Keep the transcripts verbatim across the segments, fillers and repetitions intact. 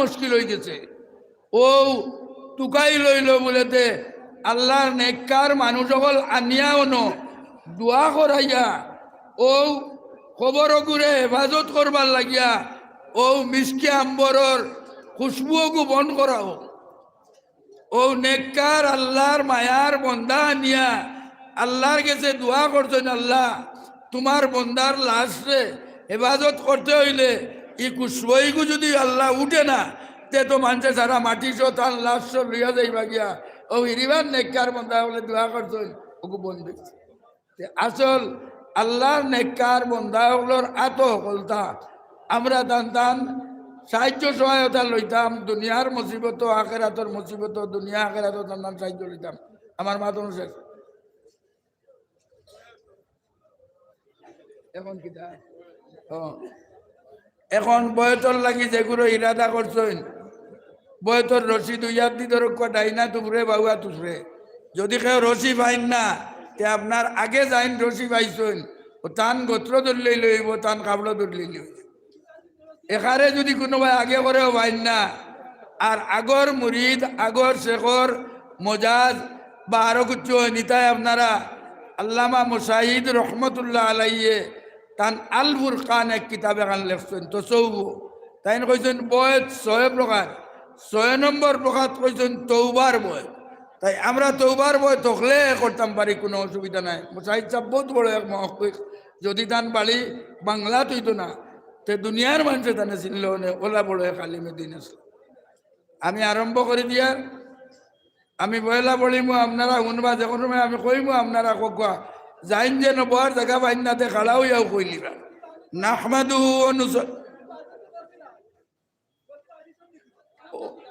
মুশকিল অইগেছে। অউ তুকাই লইলো বুলেতে আল্লার নেককার মানুষ অকল আনিয়া অনো দোয়া করাইয়া অউ কবর অগুরে হেফাজত করবার লাগিয়া অউ মিশকে আম্বরর খুশবু অগু বহন করাও। অউ নেককার আল্লার মায়ার বন্দা আনিয়া আল্লার গেছে দোয়া করছইন, "আল্লা, তুমার বন্দার লাশরে হেফাজত করতে অইলে ই খুশবইগু যুদি আল্লা উঠে না, তে তো মানষে সারা মাটি সহ তান লাশ সহ লইয়া যাইবা গিয়া।" অউ হিরিবার নেককার বন্দা অকলে দোয়া করছইন, অগু বন্ধ অইছে। তে আসল আল্লার নেককার বন্দা অকলর আতো হকলতা আমরা তান তান সাহায্য সহায়তা লইতাম, দুনিয়ার মুসিবত, আখেরাতর মুসিবত, দুনিয়া আখেরাতও তান তান সাহায্য লইতাম। আমার মাত অনুসারে এখন কিতা? ও, এখন বয়তর লাগি যেগুলো ইরাদা করছইন, বয়তর রশি দুই আত দি ধরুক্কা, ডাইন আত উপরে, বাউ আত উপরে। যুদি কেউ রশি পাইন না, তে আপনার আগে যাইন রশি পাইছইন, অউ তান গোত্র ধরলেই লইব, তান কাপড় ধরলেই লইব। এখারে যুদি কুনুবায় আগে করেও পাইন না, আর আগর মুরিদ, আগর শেখর মজাজ বা আরো কিচ্ছু অইন, ইতায় আপনারা আল্লামা মুশাহিদ রহমতুল্লাহ আলাইয়ে তান আল ফুরকান এক কিতাব এখান লেখছইন, তসৌফ। তাইন কইছইন বয়ত ছয় প্রকার, ছয় নম্বর প্রকার কইছইন তৌবার বয়ত। তাই আমরা তৌবার বয়ত হকলে করতাম পারি, কুনু অসুবিধা নাই। মুশাহিদ সাব বউত বড় এক মুহাক্কিক, যুদি তান বাড়ি বাংলাত অইতো না, তে দুনিয়ার মানষে তানে চিনলো অনে, অলা বড় এক আলিমে দিন আছলা। আমি আরম্ভ করি দিয়ার, আমি পয়লা পড়িমু, আপনারা হুনবা, যেকোনো সময় আমি কইমু, আপনারা কউক্কা। যাইন যেন বওয়ার জাগা পাইন না, তে খাড়া অইয়াও কইলিবা। নাহমাদুহু ওয়া নুস-,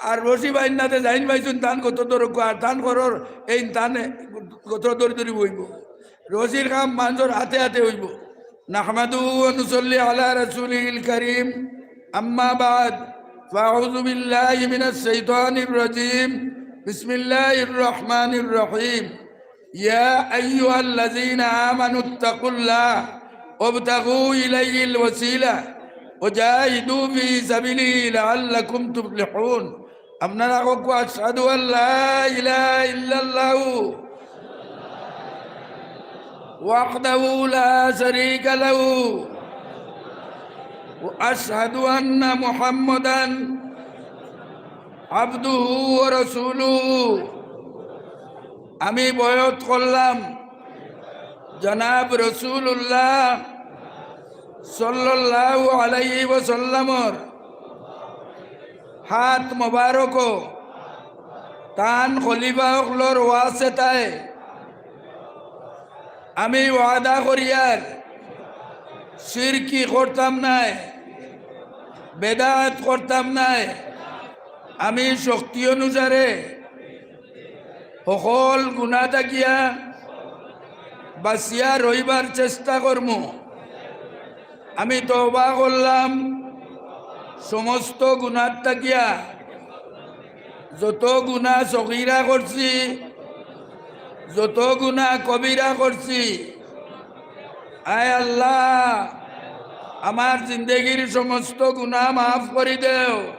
আর রশি পাইন না, তে যাইন পাইছইন, তান গোত্র ধরুক্কা, আর তান ঘরর এইন তান গোত্র ধরি ধরি বইব। রশির কাম মানষর আতে আতে অইব। نحمده ونصلي على رسوله الكريم. أما بعد، فأعوذ بالله من الشيطان الرجيم. بسم الله الرحمن الرحيم. يا أيها الذين آمنوا اتقوا الله وابتغوا إليه الوسيلة وجاهدوا في سبيله لعلكم تفلحون. আপনারা কউক্কা, أشهد أن لا إله إلا الله وحده لا شريك له وأشهد أن محمدا عبده ورسوله. আমি বয়ত করলাম জনাব রাসূলুল্লাহ সাল্লাল্লাহু আলাইহি ওয়াসাল্লামর হাত মোবারকো তান খলিফা অকলর ওয়াসিতায় আমি ওয়াদা করিয়ার শিরকি করতাম নায়, বেদাত করতাম নায়। আমি শক্তি অনুসারে হকল গুনা থাকিয়া বাচিয়া রইবার চেষ্টা করমু। আমি তওবা করলাম সমস্ত গুনার থাকিয়া, যত গুনা সগীরা করছি, যত গুনা কবিরা করছি। আয় আল্লাহ, আমার জিন্দেগির সমস্ত গুনা মাফ করি দেও।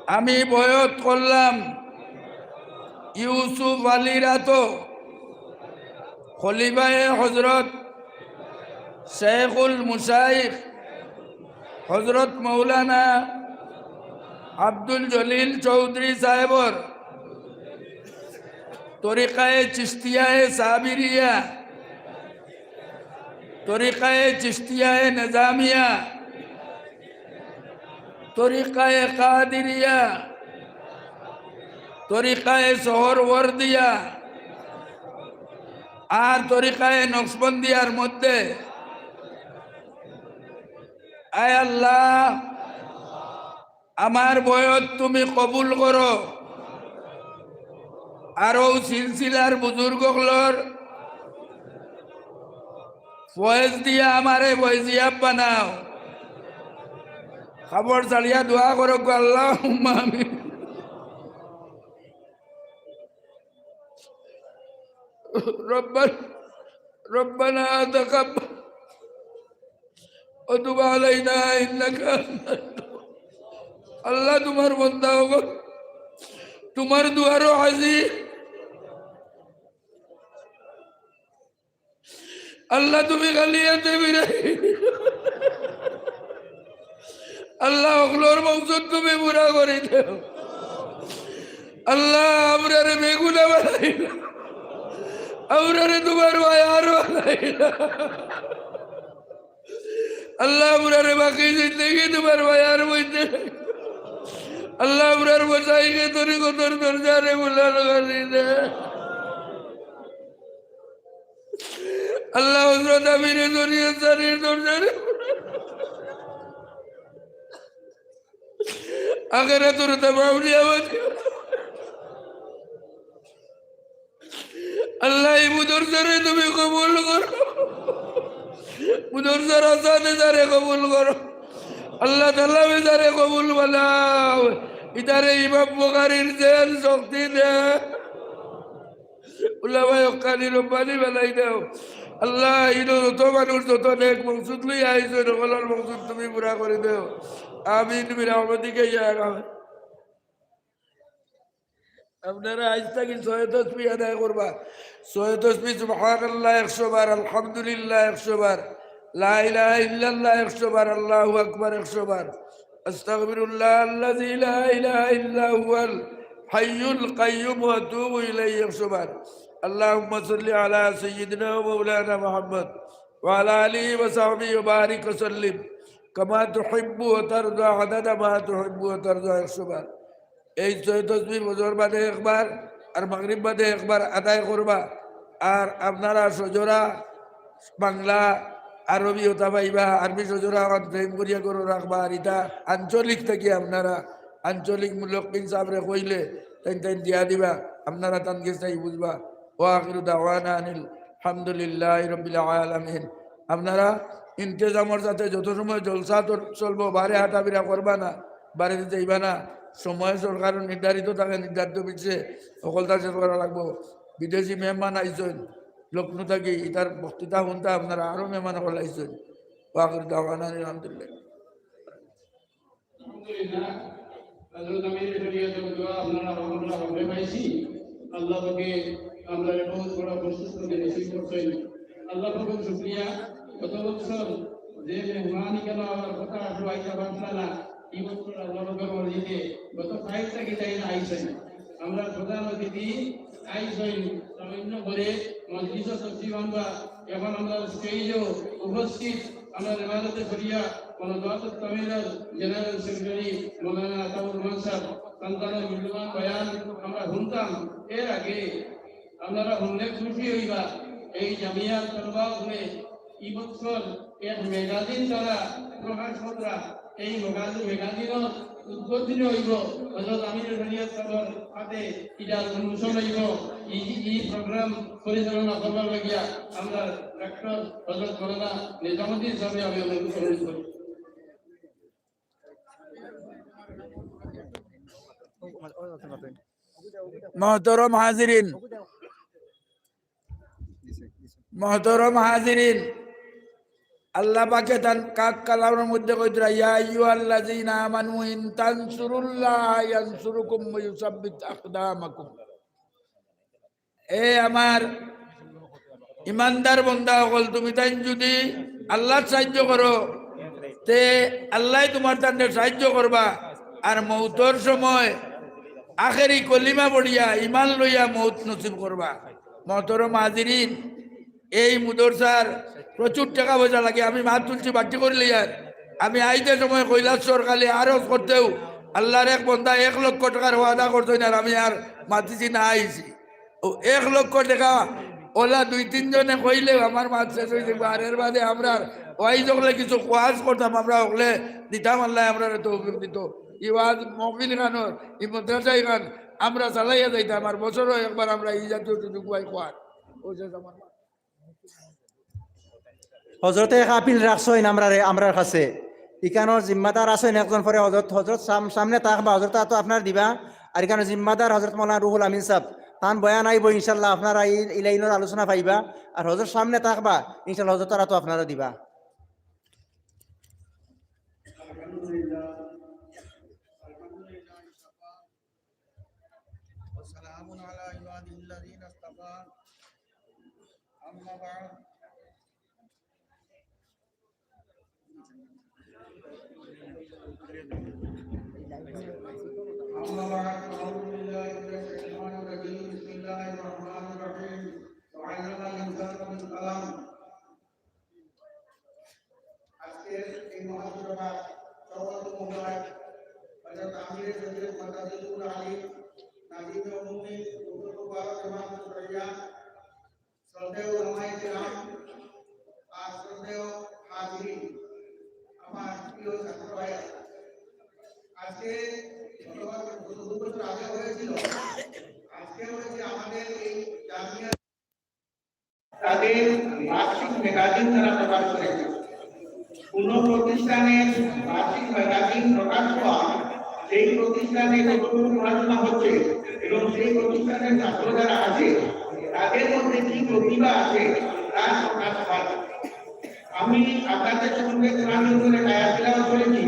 আমি বয়ত করলাম ইউসুফ আলীর আতো খলিফায়ে হজরত শেখুল মুশাইখ হজরত মৌলানা আব্দুল জলিল চৌধুরী সাহেবর তরিকায়ে চিশতিয়ায়ে সাবিরিয়া, তরিকায়ে চিশতিয়ায়ে নিজামিয়া, তরিকায়ে কাদিরিয়া, তরিকায়ে সোহরওয়ার্দিয়া, আর তরিকায়ে নকশবন্দিয়ার মধ্যে, আয় আল্লাহ, আমার বয়ত তুমি কবুল করো। আর অউ সিলসিলার বুজুর্গ অকলর ফয়েজ দিয়া আমারে ফয়েজিয়াব বানাও। কাপড় ছাড়িয়া দোয়া করো গো, আল্লাহুম্মা আমিন। ربنا، ربنا تقبل وتب علينا إنك أنت التواب. আল্লাহ, তুমার বন্দা অকল তুমার দুয়ারো হাজির। আল্লাহ, তুমি খালি আতে ফিরাই। আল্লাহ, অকলর মকসুদ তুমি পুরা করি দেও। আল্লাহ, আমরারে বেগুনা বানাই না। আমরারে তুমার মায়ার বানাই না। আল্লাহ, আমরারে বাকি জিন্দেগি তুমার মায়ার মধ্যে। আল্লাহ, আমরার মশাইখে তরিকতর দরজারে বুলন্দ করি দে। আল্লাহ, হযরত আমিরে শরিয়ত সানির দরজারে আখিরাতর তামাম নিয়ামত। আল্লাহ, এই মুদরসারে তুমি কবুল করো। মুদরসার আসাতিজারে কবুল করো। আল্লাহ, তালামিজারে কবুল বানাও। ইতারে ইমাম বুখারীর জেন শক্তি দে। উলামায়ে হক্কানি রব্বানি বানাই দেও। আল্লাহ, ইনো যত মানুষ যত নেক মকসুদ লইয়া আইছইন, হকলর মকসুদ তুমি পুরা করি দেও। আমিন বিরহমাতিকা ইয়া আরহামার। আপনারা আইজ থাকি ছয় তসবিহ আদায় করবা। ছয় তসবিহ সুবহানাল্লাহ একশো বার, আলহামদুলিল্লাহ একশো বার, লা ইলাহা ইল্লাল্লাহ একশো বার, আল্লাহু আকবার একশো বার, আস্তাগফিরুল্লাহ আল্লাযী লা ইলাহা ইল্লা হুয়াল হাইয়ুল কাইয়্যুম ওয়া আতুবু ইলাইহি একশো বার। আল্লাহুম্মা সাল্লি আলা সাইয়্যিদিনা ওয়া মাওলানা মুহাম্মদ ওয়া আলা আলিহি ওয়া সাহবিহি ওয়া বারিক ওয়া সাল্লিম কামা তুহিব্বু ওয়া তারদা আদাদা মা তুহিব্বু ওয়া তারদা একশো বার। এই ছয় তসবিহ ফজর বাদে একবার আর মাগরিব বাদে একবার আদায় করবা। আর আপনারা সজোরা বাংলা, আরবি ওটা পাইবা, আরবি সজোরা আমার প্রেম করিয়া করো রাখবা। আর ইটা আঞ্চলিক থাকি আপনারা আঞ্চলিক মুলকিন সাবরে কইলে তাইন তাইন দিয়া দিবা, আপনারা তান গেছাই বুঝবা। ওয়া আখিরু দাওয়ানা আনিল হামদুলিল্লাহি রাব্বিল আলামিন। আপনারা ইন্তেজামর সাথে যত সময় জলসা তোর চলবো, বারে হাঁটাফিরা করবা না, বারে যাইবা না। সময় সরকারর নির্ধারিত থাকে, নির্ধারিত পিছে হকলতা শেষ করা লাগবো। বিদেশি মেহমান আইছইন লখনউ থাকি, ইতার বক্তৃতা হুনতা আপনারা আরো মেহমান হকল আইছইন। ওয়া আখিরু দাওয়ানা আলহামদুলিল্লাহ। আলহামদুলিল্লাহ। হযরত আমির শরিয়তর দোয়া আমরা, আমরা হকলে পাইছি। আল্লাহ পাকে আমরারে বহুত বড় প্রশস্ত নসিব করছইন। আল্লাহ পাকর শুকরিয়া। গত বছর যে মেহমান ইখানো আওয়ার কথা আছিল, আইতা পারলা না, ই বছর আল্লাহ পাকর মর্জিতে গত কাইল থাকি তাইন আইছইন। আমরার প্রধান অতিথি আইছইন, সামান্য করে মজলিসো তশরিফ আনবা। এখন আমরার স্টেজো উপস্থিত আমরার ইমারতে শরিয়া ওয়ানাদওয়াতুত তামিলর জেনারেল সেক্রেটারি মাওলানা আতাউর রহমান সাব, তান তানর মূল্যবান বয়ান আমরা হুনতাম। এর আগে আপনারা হুনলে খুশি অইবা, এই জামিয়ার তলবা অকলে ই বছর এক ম্যাগাজিন তারা প্রকাশ কররা। এই ম্যাগাজিন, ম্যাগাজিনর উদ্বোধনী অইবো হযরত আমির শরিয়ত সাবর হাতে, ইটার উন্মোচন অইবো। ই, ই প্রোগ্রাম পরিচালনা করবার লাগিয়া আমরা ডাক্তার হযরত মাওলানা নিজামুদ্দিন সাবরে আমি অনুরোধ করি। মহতরম হাজিরিন, মহতরম হাজিরিন, আল্লাহ পাকে তান কাক কালামর মধ্যে কইতরা, "ইয়া আইয়ুহাল্লাযীনা আমানু ইন তানসুরুল্লাহা ইয়ানসুরকুম ওয়া ইউসাব্বিত আকদামাকুম।" এ আমার ইমানদার বন্দা অকল, তুমি তাইন যুদি আল্লাহর সাহায্য করো, তে আল্লায় তুমার তানরে সাহায্য করবা। আর মউতর সময় আখেরি কলিমা পড়িয়া ইমান লইয়া মউত নসিব করবা। মহতরম হাজিরিন, এই মুদরসার প্রচুর টেকা পয়সা লাগে। আমি মাত তুলছি বাকি করি লইয়ার। আমি আইতে সময় কৈলাসহর খালি আরজ করতেউ আল্লাহর এক বন্দা এক লক্ষ টেকার ওয়াদা করছইন, আর আমি আর মাতিছি না আইছি। ও এক লক্ষ টেকা ওলা দুই তিনজনে কইলেউ আমার মাত শেষ অই যাইবো। আর এর বাদে আমরার ওয়াইজ অকলে কিছু ওয়াজ করতাম, আমরা অকলে দিতাম, আল্লায় আমরারে তৌফিক দিতো। ই ওয়াজ মহফিল ইখানর, ই মাদ্রাসা ইখান আমরা চালাইয়া যাইতাম। আর বছরো একবার আমরা ই জাতীয় সুযোগ পাই কওয়ার। ও শেষ আমার মাত। হজরতে এক আপিল রাখছইন আমরারে, আমরার কাছে। ইখানর জিম্মাদার আছইন একজন পরে হজরত, হজরত সাম-, সামনে থাকবা, হজরত আতো আপনার দিবা। আর ইখানর জিম্মাদার হজরত মাওলানা রুহুল আমিন সাব, তান বয়ান আইবো ইনশাআল্লাহ, আপনারা ই, ই লাইনর আলোচনা পাইবা। আর হজরত সামনে থাকবা, ইনশাআল্লাহ হজরত আতো আপনারা দিবা। على عباده الذين اصطفى. أما بعد. أما بعد، أعوذ بالله من الشيطان الرجيم. بسم الله الرحمن الرحيم. وعلم الإنسان بالقلم. আজকের এই মহাসভার সভাপতি মহোদয়, হযরত আমিরে শরীয়ত মাদ্রাসাতুল আলী, নাজিমে উলুমে মুবারক ইমাম সুরাইয়া, শ্রদ্ধেয় উলামায়ে কেরাম আর শ্রদ্ধেয় হাজিরিন, আমার প্রিয় ছাত্র ভাইরা, আজকে গত বছর, গত দু বছর আগে হয়েছিল, আজকে হয়েছে আমাদের এই জামিয়া তাদের বার্ষিক ম্যাগাজিন তারা প্রকাশ করেছে। কোনো প্রতিষ্ঠানের বার্ষিক ম্যাগাজিন প্রকাশ হওয়া, সেই প্রতিষ্ঠানে কতটুকু পড়াশোনা হচ্ছে এবং সেই প্রতিষ্ঠানের ছাত্র যারা আছে, তাদের মধ্যে কি প্রতিভা আছে, তার প্রকাশ হয়। আমি আপনাদের সম্মুখে কোরআন শরীফের আয়াত তিলাওয়াত করেছি।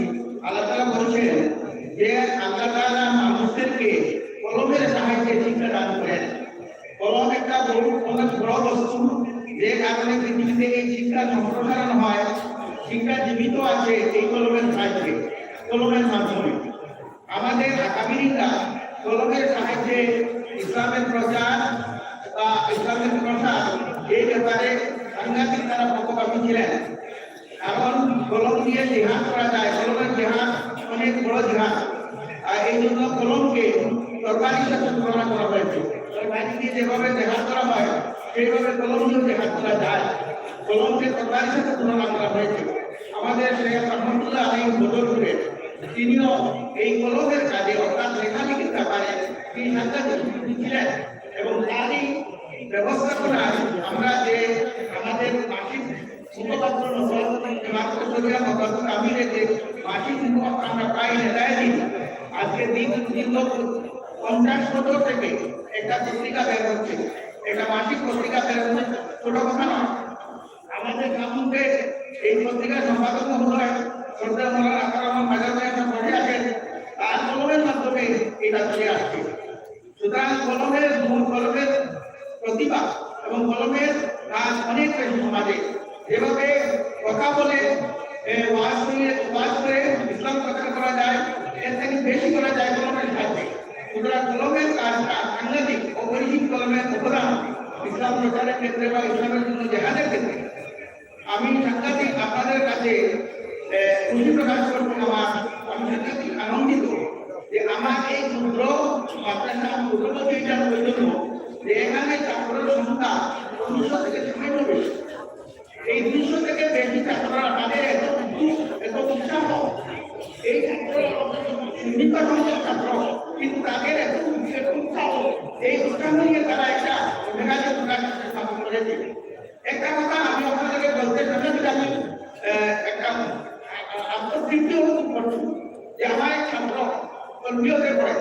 আল্লাহ তাআলা বলছেন যে আল্লাহ তাআলা মানুষদেরকে কলমের সাহায্যে শিক্ষা দান করেন। কলম একটা বহু, অনেক বড় বস্তু, যে কারণে পৃথিবীতে এই শিক্ষা সম্প্রসারণ হয়, শিক্ষা জীবিত আছে এই কলমের সাহায্যে, কলমের মাধ্যমে। আমাদের আকাবিরিনরা কলমের সাহায্যে ইসলামের প্রচার বা ইসলামের প্রসার, এই ব্যাপারে সাংঘাতিক তারা পক্ষপাতী ছিলেন। কারণ কলম দিয়ে জেহাদ করা যায়, কলমের জেহাদ অনেক বড় জেহাদ। আর এই জন্য কলমকে তরবারির সাথে তুলনা করা হয়েছে। তরবারি দিয়ে যেভাবে জেহাদ করা হয়, সেইভাবে কলম দিয়েও জেহাদ করা যায়। কলমকে তরবারির সাথে তুলনা করা হয়েছে। আমাদের শেখ রহমতুল্লাহ আলাইহি বদরপুরে, তিনিও এই কলমের কাজে, অর্থাৎ লেখালেখির ব্যাপারে তিনি সাংঘাতিক বিদ্বান ছিলেন এবং তারই ব্যবস্থাপনায় আমরা যে আমাদের মাসিক মুখপাত্র নজর, মাত্র জরিয়া নজর, আমি যে মাসিক মুখপাত্র আমরা পাই হেদায়েতি, আজকে দিন, দীর্ঘ পঞ্চাশ বছর থেকে একটা পত্রিকা বের হচ্ছে, একটা মাসিক পত্রিকা বের হচ্ছে, ছোট কথা নয়। আমাদের সম্মুখে এই পত্রিকার সম্পাদক মহোদয় শ্রদ্ধেয় মৌলানা আখতার রহমান মাজার ভাই এখন বসে আছেন, তার কলমের মাধ্যমে এটা চলে আসছে। সুতরাং কলমের গুণ, কলমের প্রতিভা এবং কলমের কাজ অনেক বেশি সমাজে। যেভাবে কথা বলে, এ, ওয়াজ করে, ওয়াজ করে ইসলাম প্রচার করা যায়, এর থেকে বেশি করা যায় কলমের সাহায্যে। সুতরাং কলমের কাজটা সাংঘাতিক, অপরিসীম কলমের অবদান ইসলাম প্রচারের ক্ষেত্রে বা ইসলামের জন্য জেহাদের ক্ষেত্রে। আমি সাংঘাতিক আপনাদের কাছে, এ, খুশি প্রকাশ করছি আমার, আমি সাংঘাতিক আনন্দিত যে আমার এই ক্ষুদ্র মাদ্রাসা, ক্ষুদ্র প্রতিষ্ঠান পর্যন্ত যে এখানে ছাত্রের সংখ্যা দুইশো থেকে সামান্য বেশি। এই দুইশো থেকে বেশি ছাত্ররা, তাদের এত উদ্যোগ, এত উৎসাহ, এই ছাত্ররা অত্যন্ত সীমিত সংখ্যক ছাত্র, কিন্তু তাদের এত উৎসাহ, এই উৎসাহ নিয়ে তারা একটা মেধাকে প্রকাশ করতে সাহায্য করেছে। একটা কথা আমি আপনাদেরকে বলতে চাই, আমি, আহ, একটা, আহ, আত্মতৃপ্তি অনুভব করছি যে আমার এক ছাত্র তরবিয়তে পড়ে,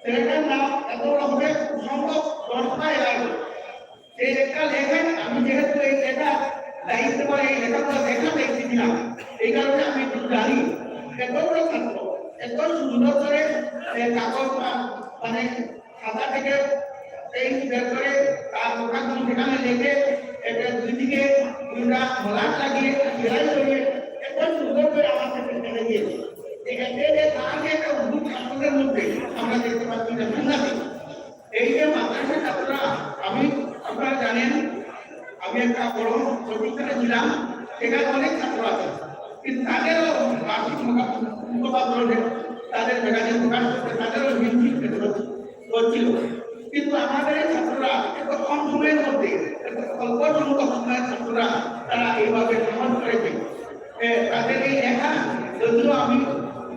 ছেলেটার নাম এত বড় হবে, সম্ভব দশ বা এগারো। এই একটা লেখা, আমি যেহেতু এই লেখা দায়িত্ব বা এই লেখাগুলো লেখা দায়িত্ব দিলাম, এই কারণে আমি একটু জানি। এত বড় ছাত্র, এত সুন্দর করে, এ, কাগজ, আ, মানে খাতা থেকে পেন বের করে তার লেখাগুলো সেখানে লেখে, একটা দুই দিকে দুইটা মলাট লাগিয়ে, সেলাই করিয়ে, এত সুন্দর করে আমার কাছে ফেলে দিয়েছে। এই একটা, এই যে তার যে একটা উদ্যোগ ছাত্রদের মধ্যে আমরা দেখতে পাচ্ছি, এটা সাংঘাতিক। এই যে মাদ্রাসা ছাত্ররা, আমি, আপনারা জানেন, আমি একটা বড় প্রতিষ্ঠানে ছিলাম, সেখানে অনেক ছাত্র আছে, কিন্তু তাদেরও বার্ষিক মুখা-, মুখপাত্র যে তাদের ম্যাগাজিন প্রকাশ করতে তাদেরও হিমশিম খেতে হচ্ছে, হচ্ছিল। কিন্তু আমাদের এই ছাত্ররা এত কম সময়ের মধ্যে, এত অল্প সংখ্যক সময়ের ছাত্ররা তারা এইভাবে সমাজ করেছে। এ, তাদের এই লেখা, যদিও আমি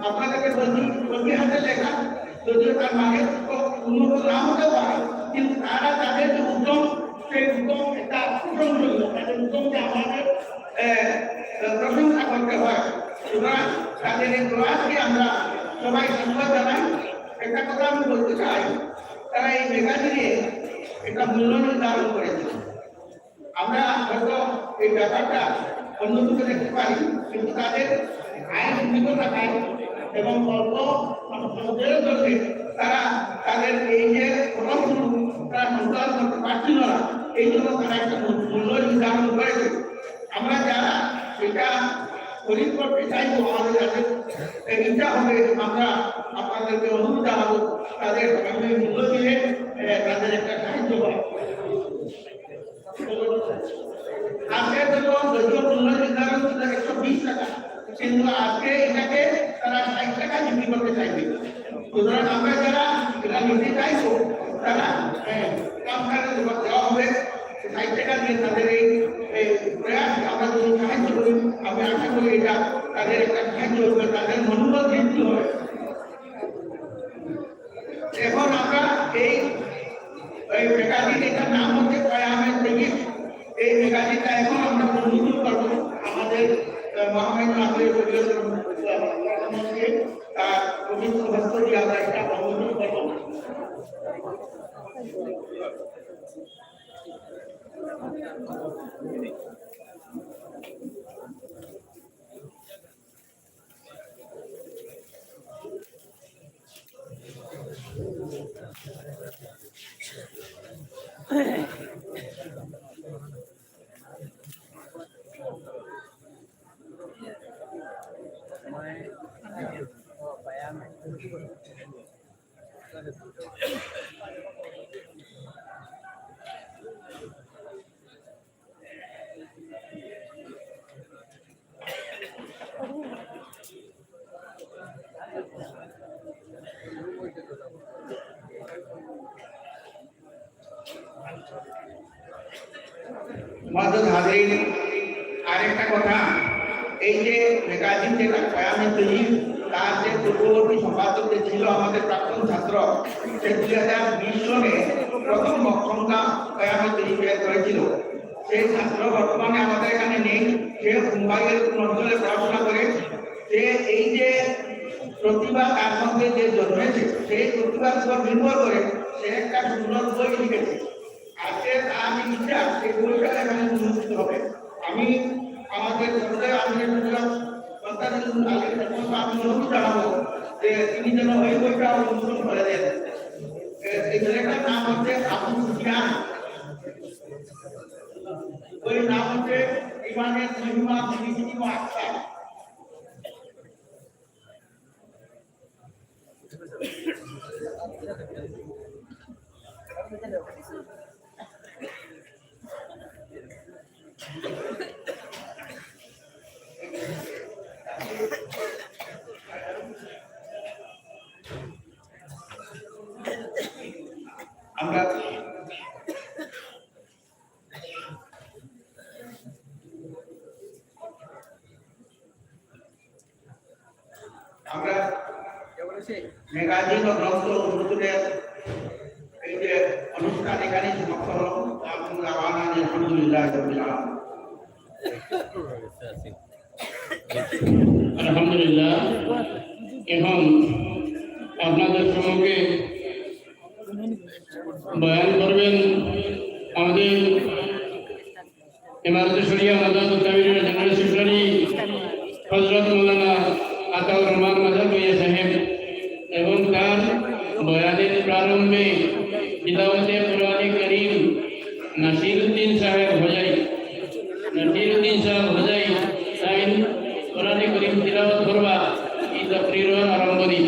আপনাদেরকে বলছি, প্রতি হাতে লেখা, যদিও তার মানে তো উন্নত নাও হতে পারে, কিন্তু তারা তাদের যে উদ্যম, সেই উদ্যম একটা প্রশংসনীয়, তাদের উদ্যমকে আমাদের, এ, এ, প্রশংসা করতে হয়। সুতরাং তাদের এই প্রয়াসকে আমরা সবাই সাধুবাদ জানাই। একটা কথা আমি বলতে চাই, তারা এই ম্যাগাজিনে একটা মূল্য নির্ধারণ করেছে। আমরা হয়তো এই ব্যাপারটা অন্যদিকে দেখতে পারি, কিন্তু তাদের আয় সীমিত থাকায় এবং অল্প অল্প সময়ের মধ্যে তারা তাদের এই যে কর্মগুলো তারা সঞ্চালন করতে পারছিল না, এই জন্য তারা একটা মূল্য নির্ধারণ করেছে। আমরা যারা সেটা খরিদ করতে চাইবো, আমাদের যাদের ইচ্ছা হবে, আমরা আপনাদেরকে অনুরোধ জানাবো, তাদের সঙ্গে মূল্য দিয়ে, এ, তাদের একটা সাহায্য করা। আজকে তো যদিও মূল্য নির্ধারণ ছিল একশো বিশ টাকা, কিন্তু আজকে এটাকে তারা ষাট টাকা বিক্রি করতে চাইবে। সুতরাং আমরা যারা এটা নিতে চাইবো, তারা, এ, কাম করে দেওয়া হবে। ষাট টাকা দিয়ে তাদের এই, এই প্রয়াস আমরা যদি সাহায্য করি, আমি আশা করি এটা তাদের একটা সাহায্য হবে, তাদের মনোবল বৃদ্ধি হবে। এখন আমরা এই, এই ম্যাগাজিন, এটার নাম হচ্ছে পয়ামে তৈয়ব। এই ম্যাগাজিনটা এখন আমরা উন্মোচন করবো আমাদের, আহ, মহামান্য আত্মীয় স্বজন, আহ, তার পবিত্র হস্ত দিয়ে আমরা এটা উন্মোচন করবো। মুআজ্জাজ হাজিরিন, আরেকটা কথা, এই যে ম্যাগাজিন যেটা পয়ামে তৈয়ব, তার যে পূর্ববর্তী সম্পাদক যে ছিল আমাদের প্রাক্তন ছাত্র, সে দুই হাজার বিশ সনে প্রথম মক্তমটা পয়ামে তৈয়ব বের করেছিল। সেই ছাত্র বর্তমানে আমাদের এখানে নেই, সে মুম্বাইয়ের কোন অঞ্চলে পড়াশোনা করে। সে এই যে প্রতিভা তার মধ্যে যে জন্মেছে, সেই প্রতিভার উপর নির্ভর করে সে একটা সুন্দর বই লিখেছে। আজকে তার ইচ্ছা সেই বইটা এখানে উন্মোচিত হবে। আমি আমাদের সর্দার আমিরের সর্দার আলীর পক্ষে আমি অনুরোধ জানাবো যে তিনি যেন ওই বইটা উন্মোচন করে দেন। এ, এই লেখার নাম হচ্ছে আবু সুফিয়ান। ওই নাম হচ্ছে ইমানের মহিমা, বিভূতি ও আখড়া। আমরা আমরা ম্যাগাজিন ও গ্রন্থ উন্মোচনের এই যে অনুষ্ঠান এখানে সমাপ্ত হলো। আলহামদুলিল্লাহ রাব্বিল আলামিন। আলহামদুলিল্লাহ। এখন আপনাদের সম্মুখে বয়ান করবেন আমাদের ইমারতে শরিয়া মাদারুত তাবিনের জেনারেল সেক্রেটারি হযরত মাওলানা আতাউর রহমান মাদার ভুইয়া সাহেব এবং তার বয়ানের প্রারম্ভে তিলাওয়াতে কোরআনে করিম নাসিরুদ্দিন সাহেব হোজাই, নাসিরুদ্দিন সাহেব হোজাই তাইন কোরআনে করিম তিলাওয়াত করবা এই তকরিরর আরম্ভ দিন।